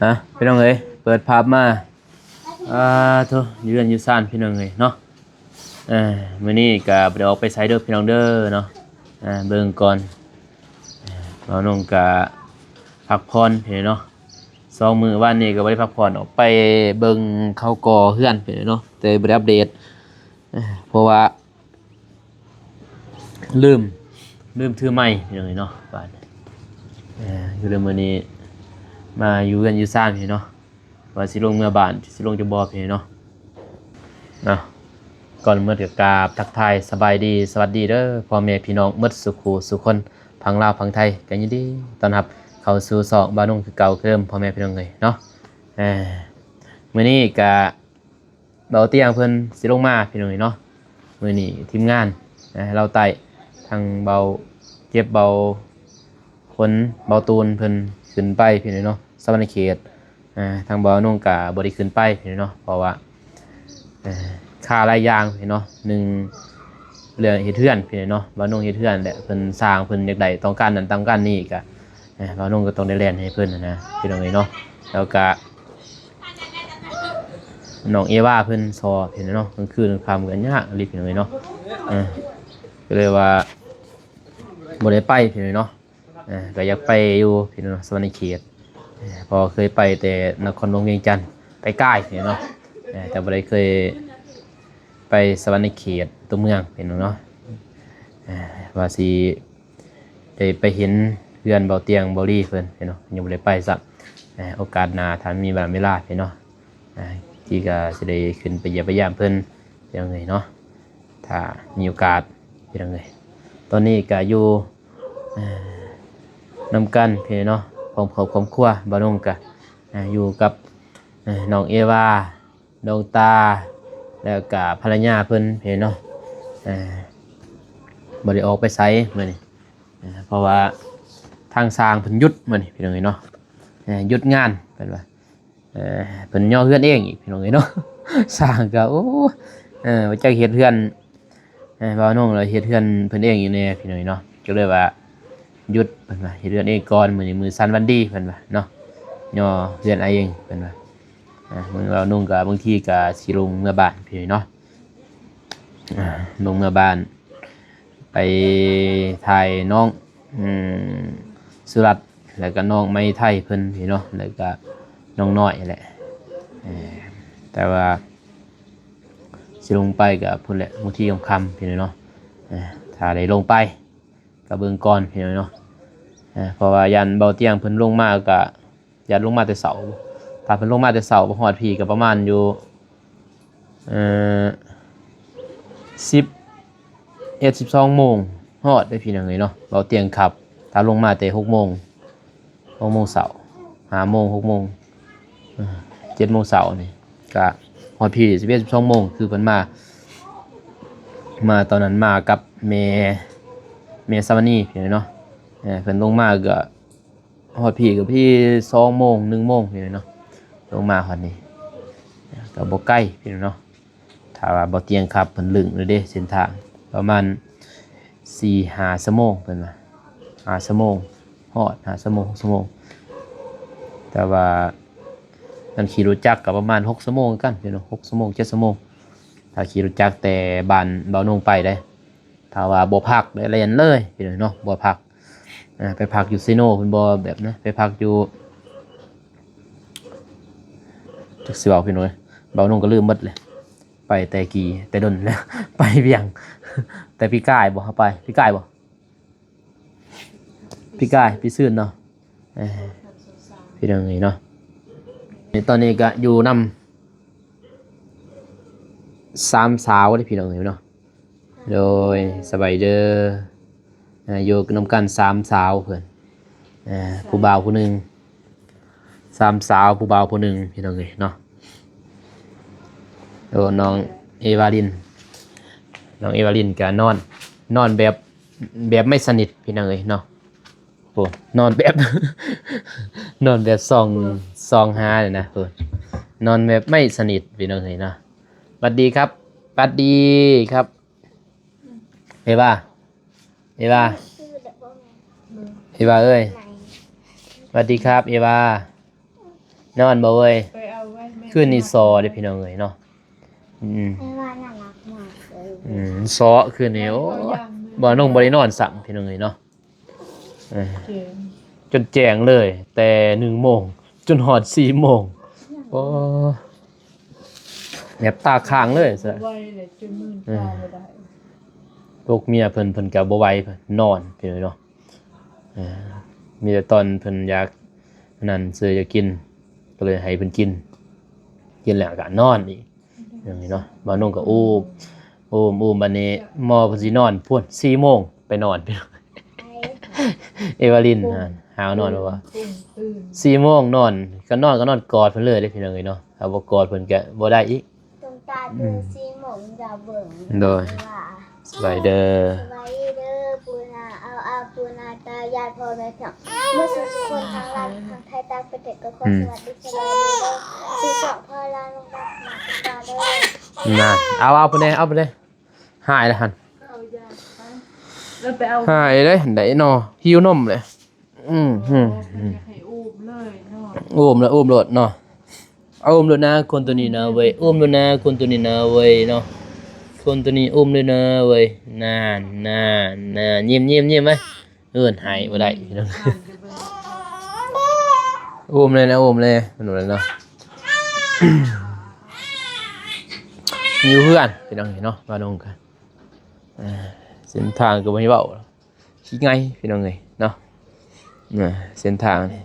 ອ່ະ ພີ່ນ້ອງເອີຍ ເປີດພາບມາ ອ່າ ໂທ້ ຢູ່ເຮືອນຢູ່ຊານ ພີ່ນ້ອງເອີຍເນາະ. ເອີ ມື້ນີ້ກໍບໍ່ໄດ້ອອກໄປໃສເດີ ພີ່ນ້ອງເດີເນາະ. ອ່າ ເບິ່ງກ່ອນ ເອີ ບ່າວນົງກໍພັກຜ່ອນ ພີ່ນ້ອງເນາະ. ສອງມື້ວານນີ້ກໍບໍ່ໄດ້ພັກຜ່ອນ ອອກໄປເບິ່ງເຂົາກໍ່ເຮືອນ ພີ່ນ້ອງເນາະ ແຕ່ບໍ່ໄດ້ອັບເດດ ເອີ ເພາະວ່າ ລືມ ລືມຖືໄມ ພີ່ນ້ອງເອີຍເນາະ. ບາດ ເອີ ກໍເລີຍມື້ນີ້ມາຢູ່ເຮືອນຢູ່ຊານ ພີ່ນ້ອງເນາະ ວ່າຊິລົງເມືອບ້ານ ຊິລົງຢູ່ບໍ່ ພີ່ນ້ອງເນາະ. ເນາະ ກ່ອນອື່ນກໍກາບທັກທາຍສະບາຍດີ ສະຫວັດດີເດີ ພໍ່ແມ່ພີ່ນ້ອງໝົດສູ່ຄູ່ສູ່ຄົນ ຝັ່ງລາວຝັ່ງໄທ ກໍຍິນດີຕ້ອນຮັບເຂົ້າສູ່ຊ່ອງບ່າວນົງຄືເກົ່າຄືເດີມ ພໍ່ແມ່ພີ່ນ້ອງເອີຍເນາະ. ເອີ ມື້ນີ້ກະ ເບົາຕຽງເພິ່ນຊິລົງມາ ພີ່ນ້ອງເອີຍເນາະ. ມື້ນີ້ທີມງານ ເອີ ລາວໃຕ້ ທັງເບົາເຈັບ ເບົາຂົນ ເບົາຕູນ ເພິ່ນຂຶ້ນໄປ ພີ່ນ້ອງເນາະ ສະຫວັນນະເຂດ. ເອີ ທາງບ່າວນົງກະບໍ່ໄດ້ຂຶ້ນໄປ ພີ່ນ້ອງເນາະ ເພາະວ່າ ເອີ ຄາຫຼາຍຢ່າງ ພີ່ນ້ອງເນາະ. ໜຶ່ງ ເລື່ອງເຮັດເຮືອນ ພີ່ນ້ອງເນາະ ບ່າວນົງເຮັດເຮືອນ ແລະ ເພິ່ນສ້າງ ເພິ່ນຢາກໄດ້ ຕ້ອງການນັ້ນຕ້ອງການນີ້ ກະ ເອີ ບ່າວນົງກໍຕ້ອງໄດ້ແລ່ນໃຫ້ເພິ່ນນະ ພີ່ນ້ອງເອີຍເນາະ. ແລ້ວກະ ນ້ອງເອວາເພິ່ນຊໍ ພີ່ນ້ອງເນາະ ກາງຄືນກາງຄ່ຳກໍຍາກອີ່ຫຼີ ພີ່ນ້ອງເອີຍເນາະ. ເອີ ກໍເລີຍວ່າບໍ່ໄດ້ໄປ ພີ່ນ້ອງເນາະ. ເອີ ກໍຢາກໄປຢູ່ ພີ່ນ້ອງເນາະ ສະຫວັນນະເຂດ ເອີ ເພາະເຄີຍໄປແຕ່ນະຄອນຫຼວງວຽງຈັນ ໄປກາຍ ພີ່ນ້ອງເນາະ. ເອີ ແຕ່ບໍ່ໄດ້ເຄີຍໄປສະຫວັນນະເຂດຕົວເມືອງ ພີ່ນ້ອງເນາະ. ເອີ ວ່າຊິ ໄດ້ໄປເຫັນເຮືອນເບົາຕຽງ ເບົາລີເພິ່ນ ພີ່ນ້ອງເນາະ ຍັງບໍ່ໄດ້ໄປຊ້ຳ. ເອີ ໂອກາດໜ້າ ຖ້າມີເວລາ ເວລາ ພີ່ນ້ອງເນາະ ເອີ ທີ່ກໍຊິໄດ້ຂຶ້ນໄປຢ້ຽມໄປຢາມເພິ່ນ ພີ່ນ້ອງເອີຍເນາະ ຖ້າມີໂອກາດ ພີ່ນ້ອງເອີຍ. ຕອນນີ້ກໍຢູ່ ເອີ ນຳກັນ ພີ່ນ້ອງເນາະ ພ້ອມຄອບຄອບຄົວ ບ່າວນົງກໍ ເອີ ຢູ່ກັບ ເອີ ນ້ອງເອວາ ດວງຕາ ແລ້ວກະພັນລະຍາເພິ່ນ ພີ່ນ້ອງເນາະ. ເອີ ບໍ່ໄດ້ອອກໄປໃສມື້ນີ້ ເອີ ເພາະວ່າທາງຊ່າງເພິ່ນຢຸດມື້ນີ້ ພີ່ນ້ອງເອີຍເນາະ ເອີ ຢຸດງານ ເພິ່ນວ່າ ເອີ ເພິ່ນຍໍເຮືອນເອງອີກ ພີ່ນ້ອງເອີຍເນາະ. ຊ່າງກໍ ໂອ້ ເອີ ວ່າຈັກເຮັດເຮືອນ ເອີ ບ່າວນົງລະເຮັດເຮືອນເພິ່ນເອງຢູ່ແດ່ ພີ່ນ້ອງເນາະ ກໍເລີຍວ່າຢຸດ ເພິ່ນວ່າເຮັດເຮືອນເອງກ່ອນ ມື້ນີ້ມື້ສັນວັນດີ ເພິ່ນວ່າເນາະ ຍໍເຮືອນເອງ ເພິ່ນວ່າ. ອ່າ ມື້ບ່າວນົງກໍບາງທີກໍຊິລົງເມືອບ້ານ ພີ່ນ້ອງເນາະ ອ່າ ລົງເມືອບ້ານ ໄປຖ່າຍນ້ອງ ອືມ ສຸລັດ ແລ້ວກໍນ້ອງໄມໄທເພິ່ນ ພີ່ນ້ອງເນາະ ແລ້ວກໍນ້ອງນ້ອຍແຫຼະ. ເອີ ແຕ່ວ່າຊິລົງໄປກໍພຸ້ນແຫຼະ ບາງທີຄ່ຳໆ ພີ່ນ້ອງເນາະ. ເອີ ຖ້າໄດ້ລົງໄປກໍເບິ່ງກ່ອນ ພີ່ນ້ອງເນາະ ເອີ ເພາະວ່າຢ້ານເບົາຕຽງເພິ່ນລົງມາ ກໍຢ້ານລົງມາແຕ່ເຊົ້າ. ຖ້າເພິ່ນລົງມາແຕ່ເຊົ້າ ມາຮອດພີ້ກໍປະມານຢູ່ ເອີ ສິບເອັດ ສິບສອງໂມງຮອດເດ້ ພີ່ນ້ອງເອີຍເນາະ. ເບົາຕຽງຂັບ ຖ້າລົງມາແຕ່ຫົກໂມງ ຫົກໂມງເຊົ້າ ຫ້າໂມງ ຫົກໂມງ ເອີ ເຈັດໂມງເຊົ້ານີ້ ກະຮອດພີ້ສິບເອັດ ສິບສອງໂມງ ຄືເພິ່ນມາ ມາຕອນນັ້ນມາກັບແມ່ ແມ່ສາວະນີ ພີ່ນ້ອງເນາະ. ເອີ ເພິ່ນລົງມາກໍ ຮອດພີ້ກໍພີ້ສອງໂມງ ໜຶ່ງໂມງນີ້ແຫຼະເນາະ ລົງມາຮອດນີ້ ກໍບໍ່ໄກພີ່ນ້ອງເນາະ. ຖ້າວ່າບໍ່ຕຽງຂັບ ເພິ່ນລຶ້ງເລີຍເດ້ ເສັ້ນທາງປະມານສີ່ຫ້າຊົ່ວໂມງ ເພິ່ນວ່າຫ້າຊົ່ວໂມງ ຮອດຫ້າຊົ່ວໂມງ ຫົກຊົ່ວໂມງ. ແຕ່ວ່າຄັນຂີ່ລົດຈັກກໍປະມານຫົກຊົ່ວໂມງຄືກັນພີ່ນ້ອງ ຫົກຊົ່ວໂມງ ເຈັດຊົ່ວໂມງ ຖ້າຂີ່ລົດຈັກແຕ່ບ້ານເບົານົງໄປເດ້. ຖ້າວ່າບໍ່ພັກໄດ້ແລ່ນເລີຍພີ່ນ້ອງເນາະ ບໍ່ພັກ. ອ່າ ໄປພັກຢູ່ເຊໂນເພິ່ນບໍ່ ແບບນະ ໄປພັກຢູ່ ຈັກຊິເວົ້າພີ່ນ້ອງເອີຍ ເບົານົງກໍລືມໝົດເລີຍ ໄປແຕ່ກີ້ແຕ່ດົນແລ້ວ ໄປວຽງ ແຕ່ປີກາຍບໍ່ ເຮົາໄປ ປີກາຍບໍ່ ປີກາຍ ປີຊືນເນາະ. ເອີ ພີ່ນ້ອງເອີຍເນາະ ນີ້ຕອນນີ້ກໍຢູ່ນຳສາມສາວເດ້ພີ່ນ້ອງເອີຍເນາະ. ໂດຍ ສະບາຍດີເດີ ອ່າ ຢູ່ນຳກັນສາມສາວເພິ່ນ ອ່າ ຜູ້ບ່າວຜູ້ໜຶ່ງ ສາມສາວ ຜູ້ບ່າວຜູ້ໜຶ່ງ ພີ່ນ້ອງເອີຍເນາະ. ໂອ້ ນ້ອງເອວາລິນ ນ້ອງເອວາລິນກະນອນ ນອນແບບ ແບບໄມ່ສະໜິດ ພີ່ນ້ອງເອີຍເນາະ. ໂອ້ ນອນແບບ ນອນແບບສ່ອງ ສ່ອງຫານີ້ນະ ໂອ້ ນອນແບບໄມ່ສະໜິດ ພີ່ນ້ອງເອີຍເນາະ. ຫວັດດີຄັບ ຫວັດດີຄັບ ເອວາ ເອວາ ເອວາເອີຍ ຫວັດດີຄັບ ເອວາ. ນອນບໍ່ເວີຍ? ຄືນນີ້ຊໍເດ້ພີ່ນ້ອງເອີຍເນາະ. ອືມ ແມ່ວ່າໜ້າຮັກມາກເລີຍ. ອືມ ຊໍຄືນນີ້. ໂອ້ ບໍ່ ນ້ອງບໍ່ໄດ້ນອນຊ້ຳພີ່ນ້ອງເອີຍເນາະ. ເອີ ແຈ້ງ ຈົນແຈ້ງເລີຍ ແຕ່ໜຶ່ງໂມງຈົນຮອດສີ່ໂມງ. ໂອ້ ແບບຕາຄ້າງເລີຍ. ບໍ່ໄຫວເລີຍ ຈົນມືນຕາບໍ່ໄດ້. ເອີ ຕົກເມຍເພິ່ນ ເພິ່ນກໍບໍ່ໄຫວ ນອນພີ່ນ້ອງເນາະ. ເອີ ມີແຕ່ຕອນເພິ່ນຢາກອັນນັ້ນຊື່ ຢາກກິນ ກໍເລີຍໃຫ້ເພິ່ນກິນ ກິນແລ້ວກໍນອນອີກ ຈັ່ງຊີ້ເນາະ. ບ່າວນົງກໍອູ້ມ ອູ້ມ ອູ້ມ ບັດນີ້ໝໍ່ເພິ່ນຊິນອນພຸ້ນ ສີ່ໂມງໄປນອນ. ເອວາລິນຫັ້ນຫາວນອນວ່າ ສີ່ໂມງນອນ ກໍນອນ ກໍນອນກອດເພິ່ນເລີຍເດ້ພີ່ນ້ອງເອີຍເນາະ. ຖ້າບໍ່ກອດເພິ່ນກໍບໍ່ໄດ້ອີກ. ຕ້ອງຕາຕື່ນ ອືມ ສີ່ໂມງຈະເບິ່ງ ໂດຍ ວ່າ ສະບາຍດີເດີ ສະບາຍດີເດີ ປູນາ ອາວ ອາວ ປູນາ ຕາຍາຍ ພໍ່ແມ່ພີ່ນ້ອງ ໝົດສູ່ຄົນທັງລາວ ທັງໄທ ຕ່າງປະເທດ ກໍຂໍ ອືມ ສະຫວັດດີ ສະບາຍດີເດີ ສູ່ສອງພໍ່ຫຼານ ມາເດີ. ນັ້ນ ເອົາ ເອົາໄປເລີຍ ເອົາໄປເລີຍ. ຫາຍແລ້ວຫັ້ນ ເອົາຢາໄປ ແລ້ວໄປເອົາ ຫາຍເດ້ ໄດ້ເນາະ ຫິວນົມເລີຍ. ອືມ ອືມ ເພິ່ນຢາກໃຫ້ອູ້ມເລີຍເນາະ ອູ້ມແລ້ວ ອູ້ມໂລດເນາະ. ເອົາ ອູ້ມໂລດນາ ຄົນໂຕນີ້ນາເວີຍ ອູ້ມໂລດນາ ຄົນໂຕນີ້ນາເວີຍເນາະ ຄົນໂຕນີ້ອຸ້ມເລີຍນາເວີຍ. ນານ ນານ ນານ ຍິ້ມ ຍິ້ມ ຍິ້ມໄວ້. ເອີ້ນໃຫ້ບໍ່ໄດ້ພີ່ນ້ອງ ອຸ້ມເລີຍນາ ອຸ້ມເລີຍ ເພິ່ນວ່າເນາະ. ຢູ່ເຮືອນພີ່ນ້ອງເນາະ ບ້ານດົງກະ ເອີ ເສັ້ນທາງກໍບໍ່ໃຫ້ເວົ້າ ຂີ້ໄງພີ່ນ້ອງເອີຍເນາະ. ເສັ້ນທາງນີ້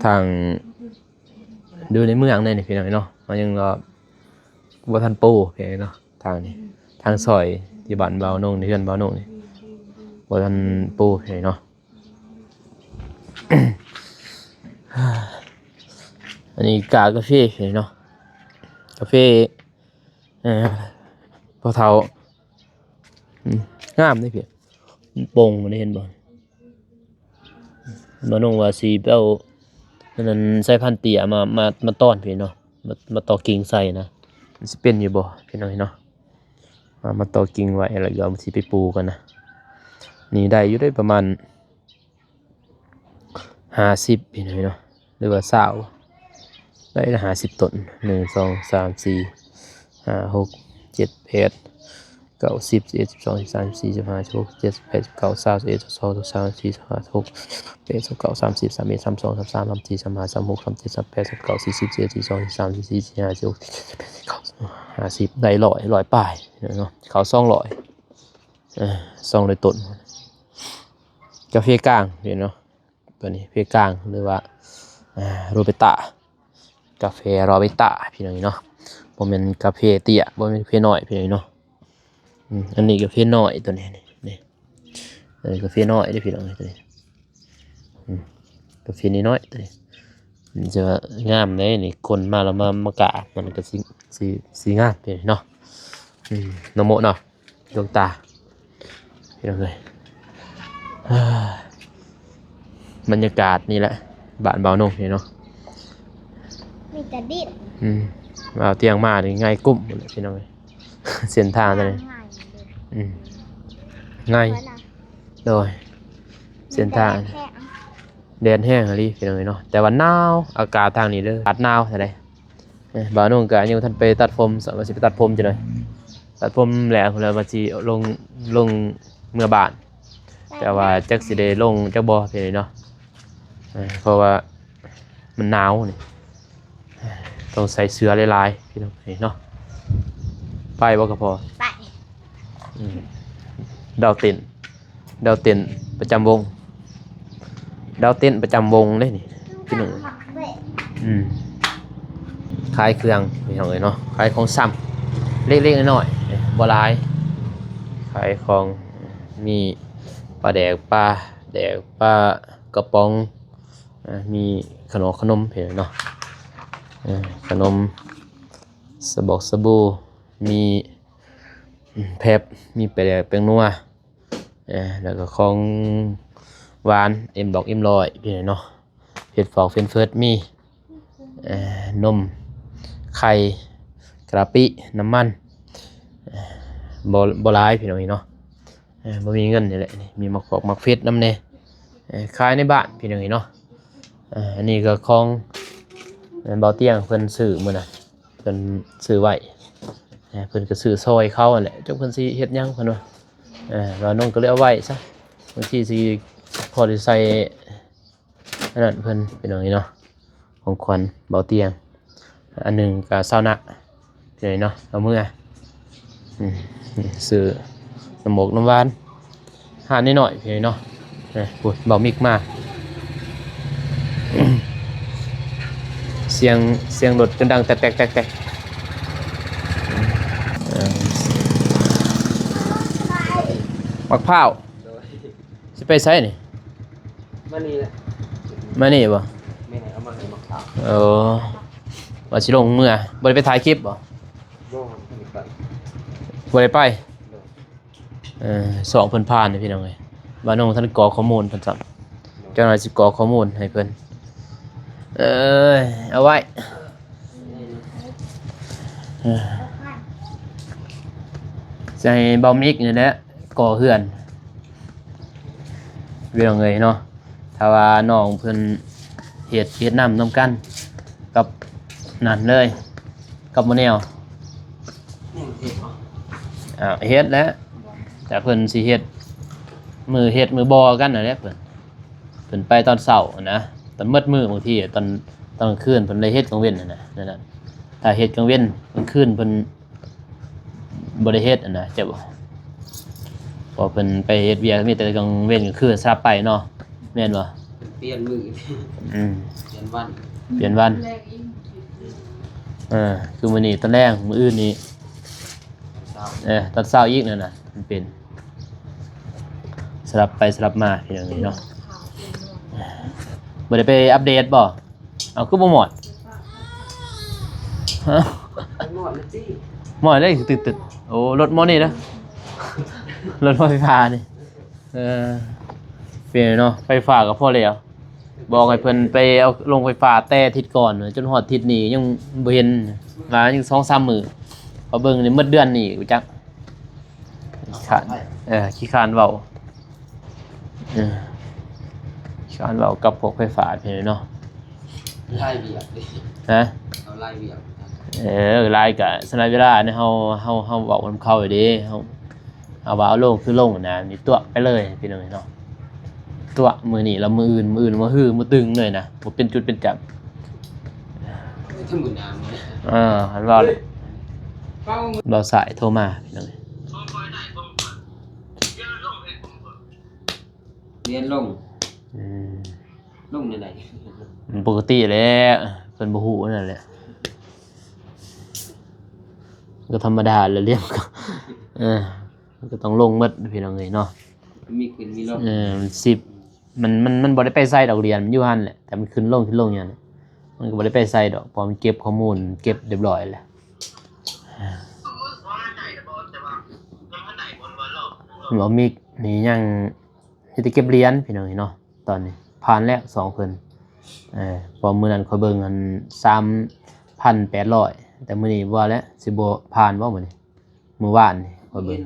ທາງຢູ່ໃນເມືອງໃນນີ້ພີ່ນ້ອງເນາະ ມັນຍັງວ່າບໍ່ທັນໂປພີ່ນ້ອງເນາະ. ທາງນີ້ ທາງຊອຍທີ່ບ້ານບ່າວນົງ ເຮືອນບ່າວນົງນີ້ ບໍ່ທັນໂປພີ່ນ້ອງເນາະ. ອັນນີ້ກາກາເຟພີ່ນ້ອງເນາະ ກາເຟ ເອີ ພໍ່ເຖົ້າ. ອືມ ງາມເດ້ພີ່ ມັນປົ່ງ ມັນເຫັນບໍ່? ບ່າວນົງວ່າຊິໄປເອົາອັນນັ້ນ ສາຍພັນເຕ້ຍມາ ມາ ມາຕ້ອນພີ່ເນາະ ມາ ມາຕໍ່ກິ່ງໃສ່ນະ ມັນຊິເປັນຢູ່ບໍ່ພີ່ນ້ອງເນາະ. ມາ ມາຕໍ່ກິ່ງໄວ້ ແລ້ວກໍຊິໄປປູກັນນະ. ນີ້ໄດ້ຢູ່ເດ້ ປະມານຫ້າສິບພີ່ນ້ອງເນາະ ຫຼືວ່າຊາວ ໄດ້ລະຫ້າສິບຕົ້ນ ໜຶ່ງ ສອງ ສາມ ສີ່ ຫ້າ ຫົກ ເຈັດ ແປດ ເກົ້າ ສິບ ສິບເອັດ ສິບສອງ ສິບສາມ ສິບສີ່ ສິບຫ້າ ສິບຫົກ ສິບເຈັດ ສິບແປດ ສິບເກົ້າ ຊາວ ສິບເອັດ ສິບສອງ ສິບສາມ ສິບສີ່ ສິບຫ້າ ສິບຫົກ ສິບເຈັດ ສິບແປດ ສິບເກົ້າ ສາມສິບ ສາມເອັດ ສາມສອງ ສາມສາມ ສາມສີ່ ສາມຫ້າ ສາມຫົກ ສາມເຈັດ ສາມແປດ ສາມເກົ້າ ສີ່ສິບ ສີ່ສິບເອັດ ສີ່ສິບສອງ ສີ່ສິບສາມ ສີ່ສິບ ສີ່ສິບເອັດ ສີ່ສິບສອງ ສີ່ສິບສາມ ສີ່ສິບ ຫ້າສິບ ໄດ້ຮ້ອຍ ຮ້ອຍປາຍເນາະ ເຂົ້າສອງຮ້ອຍ ເອີ ສອງຮ້ອຍຕົ້ນ. ກາເຟກາງເຫັນເນາະ ຕົວນີ້ເຟກາງ ຫຼືວ່າ ອ່າ ໂຣເບຕາ ກາເຟໂຣເບຕາພີ່ນ້ອງເນາະ ບໍ່ແມ່ນກາເຟເຕ້ຍ ບໍ່ແມ່ນກາເຟນ້ອຍພີ່ນ້ອງເນາະ. ອືມ ອັນນີ້ກາເຟນ້ອຍຕົວນີ້ ນີ້ ນີ້ ເອີ ກາເຟນ້ອຍເດ້ພີ່ນ້ອງ ຕົວນີ້ ອືມ ກາເຟນ້ອຍໆ ຕົວນີ້ ມັນຈະງາມເດ້ນີ້ ຄົນມາແລ້ວມາ ມາກາບ ມັນກໍຊິ ຊິ ຊິງາມເດ້ເນາະ. ອືມ ນ້ອງໂມເນາະ ດວງຕາ ພີ່ນ້ອງເອີຍ ບັນຍາກາດນີ້ແຫຼະ ບ້ານບ່າວນົງນີ້ເນາະ ມີແຕ່ດິນ. ອືມ ເອົາຕຽງມານີ້ງ່າຍກຸ້ມພຸ້ນແຫຼະ ພີ່ນ້ອງເອີຍ ເສັ້ນທາງຕົວນີ້ ງ່າຍເດ້. ອືມ ງ່າຍ ໂດຍ ເສັ້ນທາງ ແດດແຮງອີ່ຫຼີພີ່ນ້ອງເອີຍເນາະ ແຕ່ວ່າໜາວ ອາກາດທາງນີ້ເດີ ອາກາດໜາວເທົ່າໃດ. ເອີ ບ່າວນົງກໍຍັງບໍ່ທັນໄປຕັດຜົມ ວ່າຊິໄປຕັດຜົມຈັ່ງໃດ ຕັດຜົມແລ້ວ ແລ້ວວ່າຊິລົງ ລົງເມືອບ້ານ ແຕ່ວ່າຈັກຊິໄດ້ລົງຈັກບໍ່ພີ່ນ້ອງເນາະ ເອີ ເພາະວ່າມັນໜາວນີ້ ຕ້ອງໃສ່ເສື້ອຫຼາຍໆ ພີ່ນ້ອງເອີຍເນາະ. ໄປບໍ່ກະພໍ? ໄປ. ອືມ ດາວເຕັ້ນ ດາວເຕັ້ນປະຈຳວົງ ດາວເຕັ້ນປະຈຳວົງເດ້ນີ້ ພີ່ນ້ອງ. ອືມ ຂາຍເຄື່ອງພີ່ນ້ອງເອີຍເນາະ ຂາຍຂອງຊຳເລັກໆ ນ້ອຍໆ ບໍ່ຫຼາຍ ຂາຍຂອງ ມີປາແດກ ປາແດກ ປາກະປ໋ອງ ອ່າ ມີຂະໜົມ ຂະໜົມເນາະ ເອີ ຂະໜົມ ສະບອກສະບູ ມີ ແພັບ ມີປາແດກ ແປ້ງນົວ ເອີ ແລ້ວກໍຂອງຫວານ ເອັມດອກ ເອັມຮ້ອຍ ເນາະ ເຜັດຟອກ ເຟຣນເຟີດ ມີ ເອີ ນົມ ໄຂ່ ກະລາປິ ນ້ຳມັນ ເອີ ບໍ່ ບໍ່ຫຼາຍພີ່ນ້ອງເອີຍເນາະ. ເອີ ບໍ່ມີເງິນນີ້ແຫຼະ ນີ້ ມີໝາກຟອກ ໝາກເຜັດນຳແດ່ ເອີ ຂາຍໃນບ້ານພີ່ນ້ອງເອີຍເນາະ. ເອີ ອັນນີ້ກໍຂອງ ນັ້ນ ເບົາຕຽງເພິ່ນຊື້ມື້ນັ້ນ ເພິ່ນຊື້ໄວ້ ເອີ ເພິ່ນກໍຊື້ຊ່ອຍເຂົາຫັ້ນແຫຼະ ຈັກເພິ່ນຊິເຮັດຫຍັງເພິ່ນວ່າ ເອີ ບ່າວນົງກໍເລີຍເອົາໄວ້ຊະ ບາງທີຊິພໍໄດ້ໃສ່ ອັນນັ້ນເພິ່ນ ພີ່ນ້ອງເອີຍເນາະ ຂອງຂວັນເບົາຕຽງ ອັນໜຶ່ງກໍຊາວນະ ພີ່ນ້ອງເນາະ ເອົາເມືອ ອືມ ຊື້ນ້ຳໝົກນ້ຳຫວານ ຮ້ານນ້ອຍໆ ພີ່ນ້ອງເນາະ ເອີ ພຸ້ນ ເບົາມິກມາ ສຽງ ສຽງລົດຈົນດັງແຕກໆໆໆ ເອີ ໝາກພ້າວ ໂດຍ ຊິໄປໃສນີ້? ມານີ້ແຫຼະ ມານີ້ບໍ່? ແມ່ນ ເອົາມາໃຫ້ບັກຂາວ ເອີ ວ່າຊິລົງເມືອ ບໍ່ໄດ້ໄປຖ່າຍຄລິບບໍ່? ບໍ່ ບໍ່ໄດ້ໄປ ບໍ່ໄດ້ໄປ ໂດຍ ເອີ ສອງເພິ່ນຜ່ານ ພີ່ນ້ອງເອີຍ ບ່າວນົງທັນກອກຂໍ້ມູນເພິ່ນຊ້ຳ ໂດຍ ຈັກໜ່ອຍຊິກອກຂໍ້ມູນໃຫ້ເພິ່ນ ເອີຍ ເອົາໄວ້ ເອີ ຊິໃຫ້ເບົາມິກນີ້ແຫຼະ ກໍ່ເຮືອນ ພີ່ນ້ອງເອີຍເນາະ ຖ້າວ່ານ້ອງເພິ່ນເຮັດ ເຮັດນຳ ນຳກັນກັບນັ້ນເລີຍ ກັບໝໍແນວ ຍັງເຮັດບໍ່? ອ້າວ ເຮັດແຫຼະ ແຕ່ເພິ່ນຊິເຮັດ ມື້ເຮັດມື້ບໍ່ກັນນັ້ນແຫຼະ ເພິ່ນ ເພິ່ນໄປຕອນເຊົ້ານະ ຕອນໝົດມື້ ບາງທີຕອນ ຕອນກາງຄືນເພິ່ນໄດ້ເຮັດກາງເວັນຫັ້ນນະ ນັ້ນນະ ຖ້າເຮັດກາງເວັນ ກາງຄືນເພິ່ນ ບໍ່ໄດ້ເຮັດຫັ້ນນະ ເຈົ້າ ເພາະເພິ່ນໄປເຮັດວຽກ ມີແຕ່ກາງເວັນກາງຄືນສະຫຼັບໄປເນາະ ແມ່ນບໍ່? ເພິ່ນປ່ຽນມື້ ອືມ ປ່ຽນວັນ ປ່ຽນວັນ ເອີ ຄືມື້ນີ້ຕອນແລງ ມື້ອື່ນນີ້ ຕອນເຊົ້າ ເອີ ຕອນເຊົ້າອີກນັ້ນນະ ມັນເປັນ ສະຫຼັບໄປສະຫຼັບມາ ພີ່ນ້ອງເອີຍເນາະ ບໍ່ໄດ້ໄປອັບເດດບໍ່? ເອົາ ຄືບໍ່ມອດ? ຮະ? ມອດແລ້ວຕິ ມອດເລີຍ ຕຶດໆ ໂອ້ ລົດໝໍນີ້ນະ ລົດໝໍໄຟຟ້ານີ້ ເອີ ເປັນເນາະ ໄຟຟ້າກໍພໍແລ້ວ ບອກໃຫ້ເພິ່ນໄປເອົາລົງໄຟຟ້າແຕ່ທິດກ່ອນ ຈົນຮອດທິດນີ້ຍັງບໍ່ເຫັນ ວ່າຍັງສອງສາມມື້ ເຂົາເບິ່ງນີ້ໝົດເດືອນນີ້ຈັກ ຂີ້ຄ້ານ ເອີ ຂີ້ຄ້ານເວົ້າ ເອີ ຂີ້ຄ້ານເວົ້າກັບພວກໄຟຟ້າພີ້ເນາະ ຫຼາຍວຽກເດ້ ຮະ ເຂົາຫຼາຍວຽກ ເອີ ຫຼາຍກະສະນະເວລານີ້ເຮົາ ເຮົາ ເຮົາເວົ້ານຳເຂົາເດ້ ເຮົາ ເອົາວ່າເອົາລົງຄືລົງນະ ນີ້ຕົວະໄປເລີຍພີ່ນ້ອງເນາະ ຕົວະມື້ນີ້ລະມື້ອື່ນ ມື້ອື່ນມາຮືມາຕຶງເລີຍນະ ບໍ່ເປັນຈຸດເປັນຈັກ ທຳມະດາ ເອີ ຄັນວ່າ ເວົ້າ ເວົ້າສາຍໂທມາພີ່ນ້ອງ ລຽນລົງ ອືມ ລົງແນວໃດ? ມັນປົກກະຕິແຫຼະ ເພິ່ນບໍ່ຮູ້ນັ້ນແຫຼະ ກໍທຳມະດາແຫຼະ ລຽນກໍ ເອີ ມັນກໍຕ້ອງລົງໝົດພີ່ນ້ອງເອີຍເນາະ ມີຂຶ້ນມີລົງ ເອີ ມັນສິບ ມັນ ມັນ ມັນບໍ່ໄດ້ໄປໃສດອກ ລຽນມັນຢູ່ຫັ້ນແຫຼະ ແຕ່ມັນຂຶ້ນລົງ ຂຶ້ນລົງຢູ່ຫັ້ນແຫຼະ ມັນກໍບໍ່ໄດ້ໄປໃສດອກ ເພາະມັນເກັບຂໍ້ມູນ ເກັບຮຽບຮ້ອຍແລ້ວ ເວົ້າມິກນີ້ຍັງ ມີແຕ່ເກັບຫຼຽນພີ່ນ້ອງເອີຍເນາະ ຕອນນີ້ຜ່ານແລ້ວສອງເພິ່ນ ເອີ ເພາະມື້ນັ້ນຂ້ອຍເບິ່ງອັນ ສາມພັນແປດຮ້ອຍ ແຕ່ມື້ນີ້ບໍ່ວ່າແລ້ວ ຊິບໍ່ຜ່ານບໍ່ມື້ນີ້ ມື້ວານນີ້ຂ້ອຍເບິ່ງ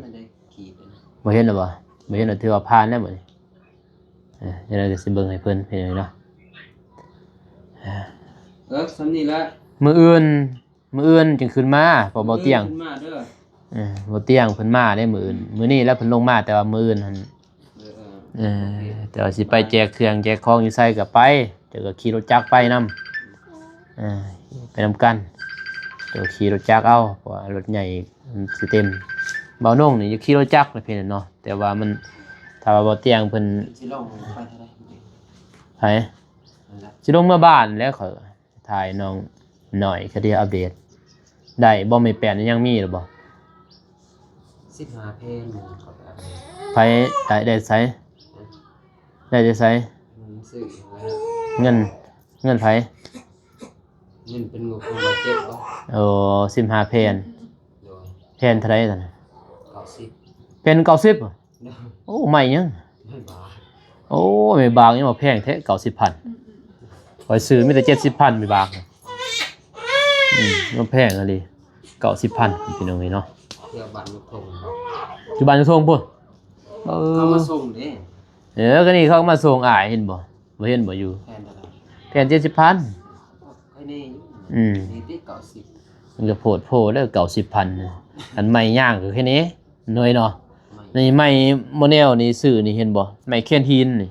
ບໍ່ເຫັນແລ້ວບໍ່? ບໍ່ເຫັນແລ້ວຖືວ່າຜ່ານແລ້ວມື້ນີ້ ເອີ ຈັ່ງໃດກໍຊິເບິ່ງໃຫ້ເພິ່ນພີ່ນ້ອງເນາະ ເອີ ສ່ຳນີ້ລະ ມື້ອື່ນ ມື້ອື່ນຈຶ່ງຂຶ້ນມາ ເພາະເບົາຕຽງ ມື້ອື່ນຂຶ້ນມາເດີ ເອີ ເບົາຕຽງເພິ່ນມາເດ້ມື້ອື່ນ ມື້ນີ້ແລ້ວເພິ່ນລົງມາ ແຕ່ວ່າມື້ອື່ນຫັ້ນ ເອີ ເອີ ເອີ ໂອເຄ ແຕ່ວ່າຊິໄປແຈກເຄື່ອງແຈກຂອງຢູ່ໃສກໍໄປ ເຈົ້າກໍຂີ່ລົດຈັກໄປນຳ ເອີ ໄປນຳກັນ ເຈົ້າຂີ່ລົດຈັກເອົາ ເພາະວ່າລົດໃຫຍ່ມັນຊິເຕັມ ເບົານົງນີ້ຢາກຂີ່ລົດຈັກນະເພິ່ນເນາະ ແຕ່ວ່າມັນ ຖ້າວ່າເບົາຕຽງເພິ່ນ ຊິລົງໄປເທົ່າໃດ? ໃຜ? ນັ້ນແຫຼະ ຊິລົງເມືອບ້ານແລ້ວ ຂ້ອຍ ຖ່າຍນ້ອງໜ້ອຍ ຄະດີອັບເດດ ໄດ້ບໍ່? ແມ່ແປ້ນຍັງມີຫຼືບໍ່? ສິບຫ້າແຜ່ນ ເຂົາໄປເອົາ ໃຜໄດ້ ໄດ້ໃສ? ໄດ້ແຕ່ໃສ? ເງິນຊື້ ເງິນ ເງິນໃຜ? ເງິນເປັນງົບຂອງບາດເຈັບບໍ່? ໂອ້ ສິບຫ້າແຜ່ນ ໂດຍ ແຜ່ນເທົ່າໃດຊັ້ນ? ເກົ້າສິບ ແຜ່ນເກົ້າສິບ ໂອ້ ໄມ້ຫຍັງ? ໄມ້ບາກ ໂອ້ ໄມ້ບາກຍັງວ່າແພງແທ້ ເກົ້າສິບພັນ ຂ້ອຍຊື້ມີແຕ່ເຈັດສິບພັນ ໄມ້ບາກ ອືມ ມັນແພງອີ່ຫຼີ ເກົ້າສິບພັນ ພີ່ນ້ອງເອີຍເນາະ ແຖວບ້ານຍົກທົ່ງ ຢູ່ບ້ານຍົກທົ່ງພຸ້ນ ເອີ ເຂົາມາສົ່ງເດ້ ເອີ ກໍນີ້ເຂົາມາສົ່ງອ້າຍ ເຫັນບໍ່? ບໍ່ເຫັນບໍ່ຢູ່ ແຜ່ນເທົ່າໃດ? ແຜ່ນເຈັດສິບພັນ ຂ້ອຍນີ້ ອືມ ນີ້ຕິເກົ້າສິບ ມັນກໍໂພດໂພເດີ ເກົ້າສິບພັນ ອັນໄມ້ຍ່າງກໍແຄ່ນີ້ໜ້ອຍເນາະ. ໄມ້ ນີ້ໄມ້ໂມແນວນີ້ຊື້ນີ້ເຫັນບໍ່ ໄມ້ແຄນຫີນນີ້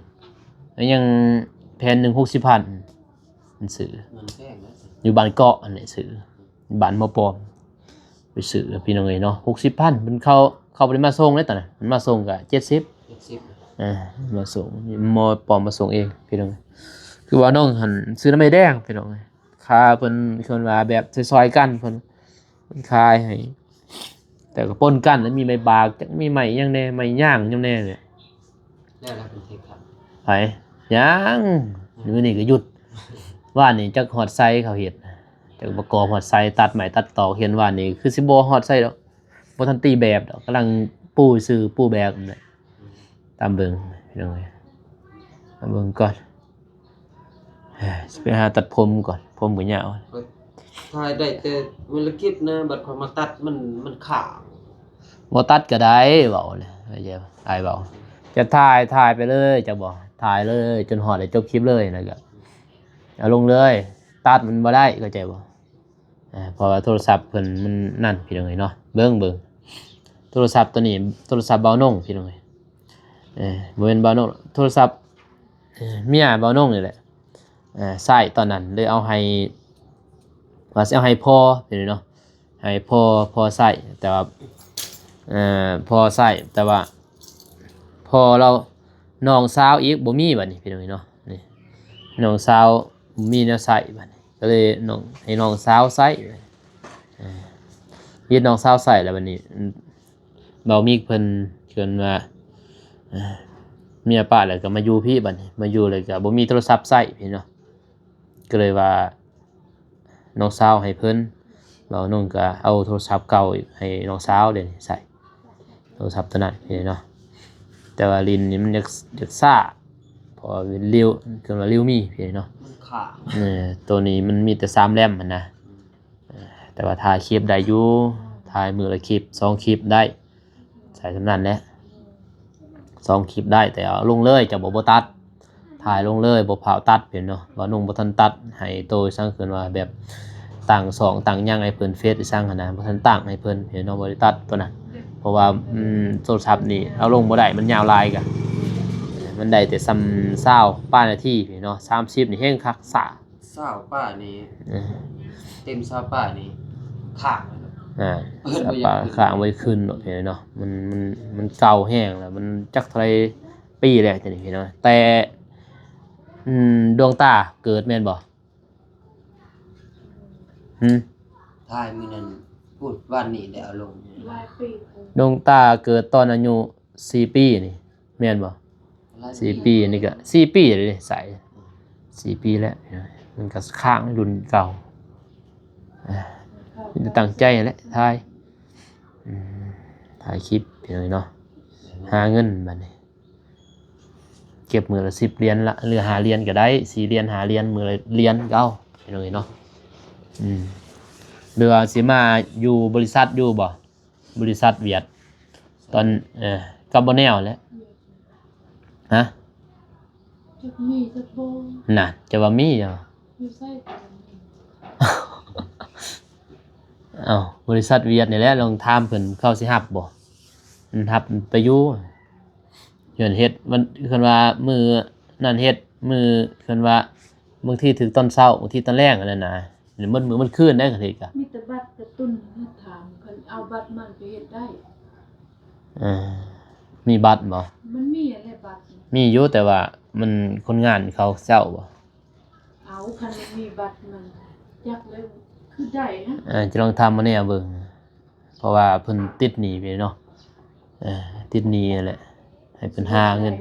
ແລ້ວຍັງແຜ່ນໜຶ່ງຫົກສິບພັນ ມັນຊື້ ມັນແພງນະ ຢູ່ບ້ານເກາະອັນນີ້ຊື້ ບ້ານໝໍປອມ ໄປຊື້ພີ່ນ້ອງເອີຍເນາະ ຫົກສິບພັນ ເພິ່ນເຂົາ ເຂົາບໍ່ໄດ້ມາສົ່ງເດ້ຕອນນັ້ນ ເພິ່ນມາສົ່ງກໍເຈັດສິບ ເຈັດສິບ ເອີ ມາສົ່ງ ໝໍປອມມາສົ່ງເອງພີ່ນ້ອງ. ຄືວ່ານ້ອງຫັ້ນຊື້ນຳໄອ້ແດງພີ່ນ້ອງ ຄ່າເພິ່ນ ເພິ່ນວ່າແບບຊ່ອຍໆກັນ ເພິ່ນ ເພິ່ນຂາຍໃຫ້ ແຕ່ກໍປົນກັນ ແລ້ວມີໄມ້ບາກ ຈັກມີໄມ້ຫຍັງແດ່ ໄມ້ຍ່າງຫຍັງແດ່ແຫຼະ. ແລ້ວລະເພິ່ນເຮັດຄັບ ໄປ ຍັງ ມື້ນີ້ກໍຢຸດ ວານນີ້ຈັກຮອດໃສເຂົາເຮັດ ຈັກປະກອບຮອດໃສ ຕັດໄມ້ຕັດຕອກ ເຫັນວານນີ້ຄືຊິບໍ່ຮອດໃສດອກ ບໍ່ທັນຕີແບບດອກ ກຳລັງປູຊື່ ປູແບບນັ້ນແຫຼະ. ຕາມເບິ່ງພີ່ນ້ອງເອີຍ ຕາມເບິ່ງກ່ອນ ຊິໄປຫາຕັດຜົມກ່ອນ ຜົມກໍຍາວ ເອີຍ ຖ່າຍໄດ້ແຕ່ມື້ລະຄລິບນະ ບັດຂ້ອຍມາຕັດມັນ ມັນຄ້າງ. ບໍ່ຕັດກໍໄດ້ ເວົ້າແຫຼະ ອ້າຍເວົ້າ ຈະຖ່າຍ ຖ່າຍໄປເລີຍ ຈະບໍ່ ຖ່າຍເລີຍ ຈົນຮອດໃຫ້ຈົບຄລິບເລີຍ ແລ້ວກໍເອົາລົງເລີຍ ຕັດມັນບໍ່ໄດ້ ເຂົ້າໃຈບໍ່? ອ່າ ເພາະວ່າໂທລະສັບເພິ່ນມັນນັ້ນ ພີ່ນ້ອງເອີຍເນາະ ເບິ່ງ ເບິ່ງ ໂທລະສັບໂຕນີ້ ໂທລະສັບບ່າວນົງ ພີ່ນ້ອງເອີຍ ເອີ ບໍ່ແມ່ນບ່າວນົງ ໂທລະສັບ ເອີ ເມຍບ່າວນົງນີ້ແຫຼະ ເອີ ໃຊ້ຕອນນັ້ນ ເລີຍເອົາໃຫ້ ວ່າຊິເອົາໃຫ້ພໍ່ ພີ່ນ້ອງເນາະ ໃຫ້ພໍ່ ພໍ່ໃຊ້ ແຕ່ວ່າ ເອີ ພໍ່ໃຊ້ ແຕ່ວ່າພໍ່ລາວ ນ້ອງສາວອີກບໍ່ມີ ບັດນີ້ ພີ່ນ້ອງເອີຍເນາະ ນີ້ ນ້ອງສາວບໍ່ມີແນວໃຊ້ ບັດນີ້ ກໍເລີຍນ້ອງ ໃຫ້ນ້ອງສາວໃຊ້ ເອີ ເຮັດນ້ອງສາວໃຊ້ແລ້ວບັດນີ້ ເບົາມິກເພິ່ນ ເພິ່ນວ່າ ເອີ ເມຍປະແລ້ວກໍມາຢູ່ພີ້ ບັດນີ້ ມາຢູ່ແລ້ວກໍບໍ່ມີໂທລະສັບໃຊ້ພີ້ເນາະ ກໍເລີຍວ່ານ້ອງສາວໃຫ້ເພິ່ນ ເບົານົງກໍເອົາໂທລະສັບເກົ່າໃຫ້ນ້ອງສາວເດ ໃຊ້ ໂທລະສັບໂຕນັ້ນເນາະ ແຕ່ວ່າຫຼິ້ນນີ້ມັນຢາກ ຢາກຊ້າ ເພາະວ່າເປັນລິ້ວ ເອີ້ນວ່າລິ້ວມີພີ່ເນາະ ມັນຄ້າງ ເອີ ໂຕນີ້ມັນມີແຕ່ສາມແລັມຫັ້ນນະ ເອີ ແຕ່ວ່າຖ່າຍຄລິບໄດ້ຢູ່ ຖ່າຍມື້ລະຄລິບ ສອງຄລິບໄດ້ ໃຊ້ສ່ຳນັ້ນແຫຼະ ສອງຄລິບໄດ້ ແຕ່ເອົາລົງເລີຍ ເຈົ້າບໍ່ ບໍ່ຕັດ ຖ່າຍລົງເລີຍ ບໍ່ພ້າວຕັດ ເຫັນເນາະ ບ່າວນົງບໍ່ທັນຕັດໃຫ້ໂຕ ອີ່ສັງເອີ້ນວ່າແບບຕັ້ງຊ່ອງຕັ້ງຫຍັງໃຫ້ເພິ່ນ ເຟສອີ່ສັງຫັ້ນນະ ບໍ່ທັນຕັ້ງໃຫ້ເພິ່ນ ເຫັນເນາະ ບໍ່ໄດ້ຕັດໂຕນັ້ນ ເພາະວ່າ ອືມ ໂທລະສັບນີ້ເອົາລົງບໍ່ໄດ້ ມັນຍາວຫຼາຍກະ ມັນໄດ້ແຕ່ສ່ຳຊາວປາຍນາທີເນາະ ສາມສິບນີ້ແຮງຄັກຊ້າ ຊາວປາຍນີ້ ເອີ ເຕັມຊາວປາຍນີ້ຄ້າງ ອ່າ ເປີດບໍ່ຢາກຂຶ້ນ ຊາວປາຍຄ້າງບໍ່ຢາກຂຶ້ນເນາະ ເນາະ ມັນ ມັນ ມັນເກົ່າແຮງແລ້ວ ມັນຈັກເທົ່າໃດປີແລ້ວ ຈະນີ້ເນາະ ແຕ່ ອືມ ດວງຕາເກີດແມ່ນບໍ່? ຫືມ ຖ່າຍມື້ນັ້ນ ພຸ້ນ ວານນີ້ໄດ້ເອົາລົງ ຫຼາຍປີ ດວງຕາເກີດຕອນອາຍຸສີ່ປີນີ້ ແມ່ນບໍ່? ຫຼາຍປີ ສີ່ປີນີ້ກະສີ່ປີແລ້ວເດ້ ໃສ ອືມ ສີ່ປີແລ້ວ ມັນກະຄ້າງລຸ້ນເກົ່າ ມີແຕ່ຕັ້ງໃຈແຫຼະຖ່າຍ ອືມ ຖ່າຍຄລິບພີ່ນ້ອງເນາະ ຫາເງິນບັດນີ້ ເກັບມື້ລະສິບຫຼຽນລະ ຫຼື ຫ້າຫຼຽນກະໄດ້ ສີ່ຫຼຽນ ຫ້າຫຼຽນ ມື້ລະຫຼຽນກະເອົາ ພີ່ນ້ອງເອີຍເນາະ ອືມ ຫຼືວ່າຊິມາຢູ່ບໍລິສັດຢູ່ບໍ່? ບໍລິສັດຫວຽດ ຕອນ ເອີ ກັບບໍ່ແນວແຫຼະ ຮະ ຈັກມີຈັກບໍ່ ນະ ຈະວ່າມີຫຍັງ ຢູ່ໃສກະບໍ່ມີ ເອົ້າ ບໍລິສັດຫວຽດນີ້ແຫຼະ ລອງຖາມເພິ່ນ ເຂົາຊິຮັບບໍ່? ມັນຮັບໄປຢູ່ ເພິ່ນເຮັດ ມັນ ເພິ່ນວ່າມື້ນັ້ນເຮັດ ມື້ ເພິ່ນວ່າບາງທີຖືກຕອນເຊົ້າ ບາງທີຕອນແລງ ອັນນັ້ນນະ ໝົດມື້ໝົດຄືນໄດ໋ ຄັນເຮັດກະ ມີແຕ່ບັດກະຕຸ້ນ ຖາມ ຄັນເອົາບັດມັນໄປເຮັດໄດ້ ເອີ ມີບັດບໍ່? ມັນມີຫັ້ນແຫຼະບັດ ມີຢູ່ ແຕ່ວ່າມັນ ຄົນງານເຂົາເຈົ້າບໍ່? ເອົາ ຄັນມັນມີບັດມັນ ຈັກແລ້ວຄືໄດ້ຫັ້ນ ເອີ ຈະລອງຖາມມາແນວເບິ່ງ ເພາະວ່າເພິ່ນຕິດໜີ້ໄປເນາະ ເອີ ຕິດໜີ້ຫັ້ນແຫຼະ ໃຫ້ເພິ່ນຫາເງິນ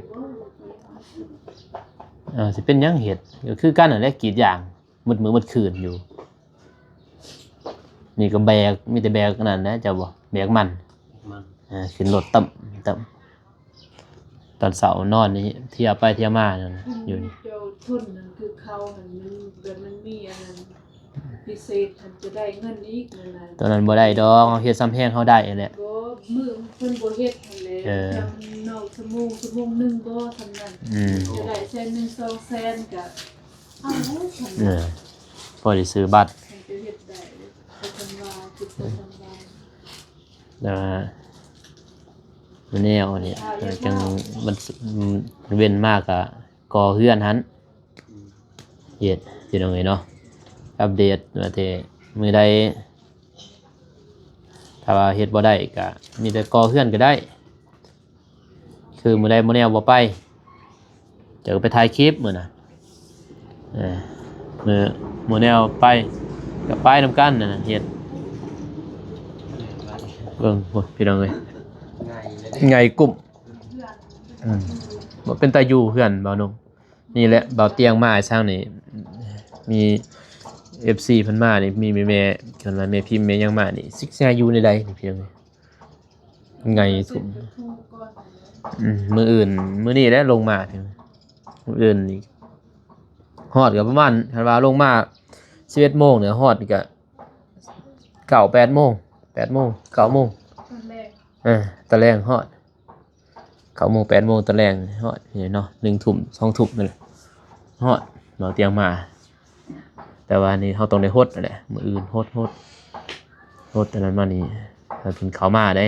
ເອີ ຊິເປັນຫຍັງເຮັດ ກໍຄືກັນຫັ້ນແຫຼະ ກຣີດຢາງ ໝົດມື້ໝົດຄືນຢູ່ ນີ້ກໍແບກ ມີແຕ່ແບກອັນນັ້ນແຫຼະ ເຈົ້າບໍ່ ແບກມັນ ມັນ ເອີ ຂຶ້ນລົດເຕີ້ມໆ ຕອນເຊົ້ານອນນີ້ ທຽວໄປທຽວມານັ້ນ ຢູ່ນີ້ ເຈົ້າທົນນັ້ນຄືເຂົາຫັ້ນ ມັນແບບມັນມີອັນນັ້ນ ພິເສດຫັ້ນຈະໄດ້ເງິນອີກນັ້ນນະ ຕອນນັ້ນບໍ່ໄດ້ດອກ ເຮົາເຮັດສ່ຳແຮງເຮົາໄດ້ຫັ້ນແຫຼະ ບໍ່ ມື້ເພິ່ນບໍ່ເຮັດຫັ້ນແຫຼະ ເອີ ຈຳນອກຊົ່ວໂມງ ຊົ່ວໂມງໜຶ່ງບໍ່ ສ່ຳນັ້ນ ອືມ ຈະໄດ້ແສນໜຶ່ງ ສອງແສນ ກະເອົາແຫຼະ ສ່ຳນັ້ນ ເອີ ພໍໄດ້ຊື້ບັດ ຄັນ ແຕ່ວ່າແນວນີ້ ເອີ ຈັ່ງມັນ ເວັ້ນມາກະກໍ່ເຮືອນຫັ້ນ ເຮັດ ພີ່ນ້ອງເອີຍເນາະ. ອັບເດດວ່າແຕ່ມື້ໃດ ຖ້າວ່າເຮັດບໍ່ໄດ້ກະມີແຕ່ກໍ່ເຮືອນກໍໄດ້. ຄືມື້ໃດບໍ່ແນວບໍ່ໄປ ເຈົ້າກໍໄປຖ່າຍຄລິບມື້ນະ. ເອີ ມື້ ມື້ແນວໄປ ກໍໄປນຳກັນນະ ເຮັດ. ເບິ່ງພຸ້ນ ພີ່ນ້ອງເອີຍ ໃຫຍ່ເລີຍເດ້ ໃຫຍ່ກຸ້ມ. ອືມ ບໍ່ເປັນຕາຢູ່ເຮືອນບ່າວໜຸ່ມ. ນີ້ແຫຼະ ບ່າວຕຽງມາໃຫ້ຊ່າງນີ້ ມີເອັຟຊີເພິ່ນມານີ້ ມີແມ່ໆ ເພິ່ນວ່າແມ່ພິມແມ່ຫຍັງມານີ້ ຊິກແຊຢູ່ໃນໃດນີ້ ພີ່ນ້ອງເອີຍ. ໃຫຍ່ສຸດ. ອືມ ມື້ອື່ນ ມື້ນີ້ແຫຼະລົງມາ ມື້ອື່ນນີ້ ຮອດກໍປະມານ ຄັນວ່າລົງມາສິບເອັດໂມງນີ້ ຮອດກໍເກົ້າ ແປດໂມງ ແປດໂມງ ເກົ້າໂມງ ຕອນແລງ ເອີ ຕອນແລງຮອດ ເກົ້າໂມງ ແປດໂມງຕອນແລງຮອດເນາະ ໜຶ່ງທຸ່ມ ສອງທຸ່ມນັ້ນແຫຼະ ຮອດ ບ່າວຕຽງມາ. ແຕ່ວ່ານີ້ເຮົາຕ້ອງໄດ້ຫົດນັ້ນແຫຼະ ມື້ອື່ນຫົດ ຫົດ ຫົດອັນນັ້ນມານີ້ ຖ້າເພິ່ນເຂົ້າມາເດ້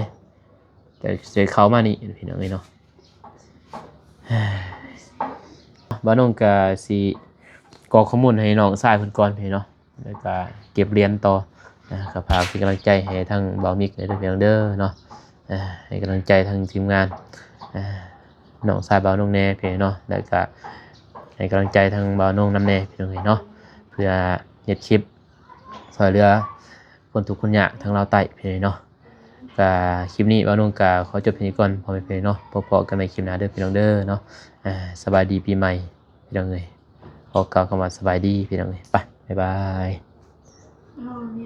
ແຕ່ຊິເຂົ້າມານີ້ ພີ່ນ້ອງເອີຍເນາະ. ບ່າວນົງກະຊິກອກຂໍ້ມູນໃຫ້ນ້ອງຊາຍເພິ່ນກ່ອນ ພີ່ນ້ອງເນາະ ແລ້ວກະເກັບຫຼຽນຕໍ່ນະ. ກະຝາກເປັນກຳລັງໃຈໃຫ້ທາງບ່າວມິກເດີ ພີ່ນ້ອງເດີເນາະ. ເອີ ໃຫ້ກຳລັງໃຈທາງທີມງານ ເອີ ນ້ອງຊາຍບ່າວນົງແດ່ ພີ່ນ້ອງເນາະ ແລ້ວກະໃຫ້ກຳລັງໃຈທາງບ່າວນົງນຳແດ່ ພີ່ນ້ອງເອີຍເນາະ ເພື່ອເຮັດຄລິບຊ່ວຍເຫຼືອຄົນທຸກຄົນຍາກທາງລາວໃຕ້ ພີ່ນ້ອງເນາະ. ກະຄລິບນີ້ບ່າວນົງກະຂໍຈົບພຽງນີ້ກ່ອນ ພໍ່ແມ່ພີ່ນ້ອງເນາະ. ພົບພໍ້ກັນໃໝ່ຄລິບໜ້າເດີ ພີ່ນ້ອງເດີເນາະ. ເອີ ສະບາຍດີປີໃໝ່ ພີ່ນ້ອງເອີຍ ຂໍກ່າວຄຳວ່າສະບາຍດີ ພີ່ນ້ອງເອີຍ. ໄປ ບາຍບາຍ.